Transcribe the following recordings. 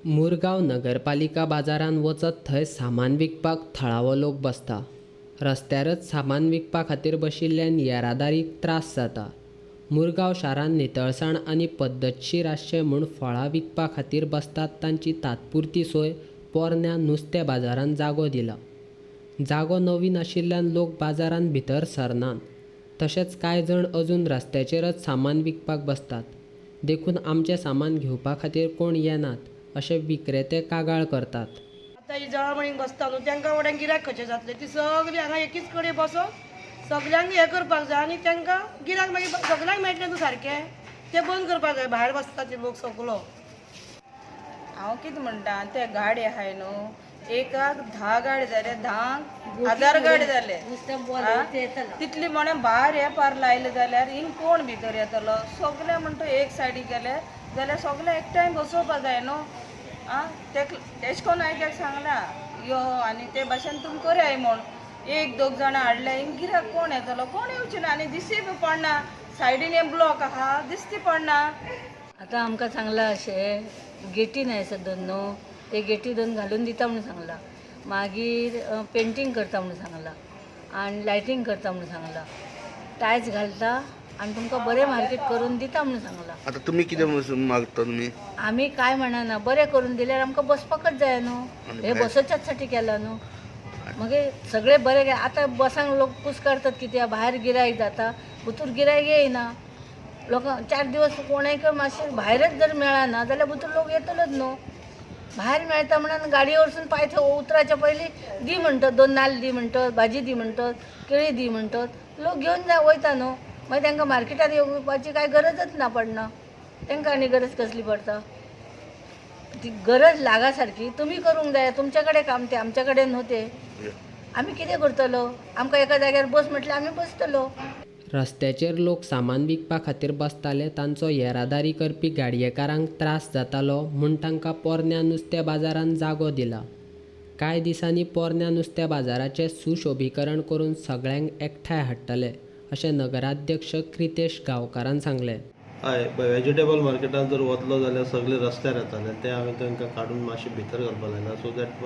मुरगांव नगरपालिका बाजारान वचत थंय सामान विकपाक थळावो लोक बसता. रस्त्यारच सामान विकपा खातीर बशिल्ल्यान येरादारीक त्रास जाता. मुरगांव शारान नितळसाण आनी पद्दतशीर आसचें म्हूण फळां विकपा खातीर बसतात तांची तात्पुरती सोय पोरण्या नुस्तें बाजारान जागो दिला. जागो नवीन आशिल्ल्यान लोक बाजारान भितर सरनात. तशेंच कांय जण अजून रस्त्याचेरच सामान विकपाक बसतात. देखून आमचें सामान घेवपा खातीर कोण येनात अशें विक्रेते कागाळ करतात. आतां ही जळामळींक बसता न्हू, तांकां वड्यांक गिरायक खंयचें जातलें? ती सगळीं हांगा एकीच कडेन बसोन सगल्यांक हें करपाक जाय आनी तांकां गिरायक मागीर सगल्यांक मेळटलें न्हू सारकें. तें बंद करपाक जाय, भायर बसता ती लोक सगलो. हांव कितें म्हणटा, ते गाडी आहाय न्हू, एकाक 10 गाडी जाले, 10,000 गाडी जाले, तितली म्हणे भायर हे पार लायले जाल्यार हिंग कोण भितर येतलो? सगळे म्हणटा एक सायडीक गेले जाल्यार सगळे एकठांय बसोवपा जाय न्हू. आं, तेश कोन्न हांवें तेका सांगलां यो आनी ते भाशेन तुमी करया म्हूण. एक दोग जाणां हाडले, हिंग गिरायक कोण येतलो? कोण येवचे ना. आनी दिसती बी पडना, सायडीन हे ब्लॉक आहा, दिसती पडना. आतां आमकां सांगलां अशें गेटी न्हय आसा दोन न्हू, ते गेटी दोन घालून दिता म्हणून सांगलां, मागीर पेंटींग करता म्हणून सांगलां आनी लायटींग करता म्हणून सांगलां, टायल्स घालता आनी तुमकां बरें मार्केट करून दिता म्हणून सांगलां. आतां तुमी कितें मागता? तुमी आमी काय म्हणना, बरें करून दिल्यार आमकां बसपाकच जाय न्हू, हे बसोच्याच साठी केलां न्हू. मागीर सगळें बरें. आतां बसांक लोक कूस काडटात कित्याक, भायर गिरायक जाता, भितर गिरायक येयना. लोकांक 4 दिवस कोणाक मातशें भायरच जर मेळना जाल्यार भितर लोक येतलोच न्हू. भायर मेळटा म्हणून गाडये वरसून पांय थंय उतराच्या पयलीं दी म्हणटात, 2 नाल्ल दी म्हणटात, भाजी दी म्हणटात, केळी दी म्हणटात, लोक घेवन वयता न्हू. मागीर तांकां मार्केटान येवपाची कांय गरजच ना पडना. तांकां आनी गरज कसली पडटा? ती गरज लागा सारकी तुमी करूंक जाय, तुमच्या कडेन काम तें, आमच्या कडेन न्हू तें. आमी कितें करतलो? आमकां एका जाग्यार बस म्हटल्यार आमी बसतलो. रस्त्याचेर लोक सामान विकपा खातीर बसताले तांचो येरादारी करपी गाडयेकारांक त्रास जातालो म्हूण तांकां पोरण्या नुस्त्या बाजारान जागो दिला. कांय दिसांनी पोरण्या नुस्त्या बाजाराचें सुशोभीकरण करून सगळ्यांक एकठांय हाडटले अशें नगराध्यक्ष क्रितेश गांवकारान सांगलें. हय, वेजिटेबल मार्केटान जर वतलो जाल्यार सगळे रस्त्यार येताले, ते हांवें तांकां काडून मातशें भितर घालपाक लायला, सो that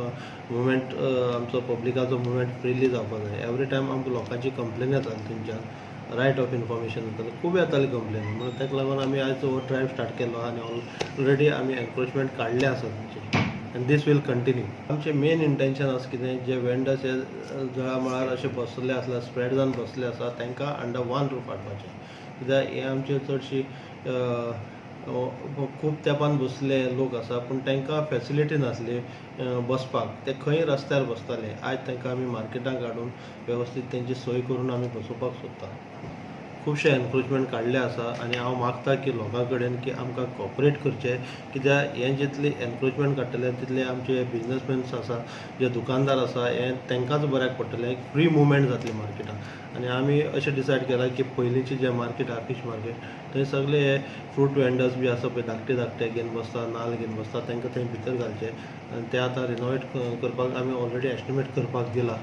movement आमचो पब्लिकाचो मुवमेंट फ्रिली जावपाक जाय. एवरी टायम आमकां लोकांची कंप्लेन येताली, थंयच्यान रायट ऑफ इन्फॉर्मेशन येतालें, खूब येताली कंप्लेन. म्हणून ताका लागून आमी आयज हो ड्रायव स्टार्ट केलो आनी ऑलरेडी आमी एन्क्रोचमेंट काडले आसा तांचे, आनी these will continue. आमचें मेन इंटेंशन आसा कितें, जे वेंडर्स हे जळा मळार अशे बसले आसले, स्प्रेड जावन बसले आसा, तांकां अंडर वन रूफ हाडपाचें. कित्याक हे आमचे चडशी खूब तेंपान बसले लोक आसा, पूण तांकां फेसिलिटी नासली बसपाक, ते खंय रस्त्यार बसताले. आयज तांकां आमी मार्केटाक हाडून वेवस्थीत तेंची सोय करून आमी बसोवपाक सोदता. खुबशे एन्क्रोचमेंट काडले आसा आनी हांव मागता की लोकां कडेन की आमकां कॉपरेट करचें, कित्याक हें जितली एन्क्रोचमेंट काडटले तितले आमचे बिजनसमॅन्स आसा, जे दुकानदार आसा, हें तांकांच बऱ्याक पडटलें, फ्री मुवमेंट जातली मार्केटान. आनी आमी अशें डिसायड केलां की पयलींचें जें मार्केट आहा, फीश मार्केट, थंय सगळे हे फ्रूट वेंडर्स बी आसा पळय, धाकटे धाकटे घेवन बसता, नाल्ल घेवन बसता, तांकां थंय भितर घालचे आनी ते आतां रिनोवेट करपाक आमी ऑलरेडी एस्टिमेट करपाक दिला.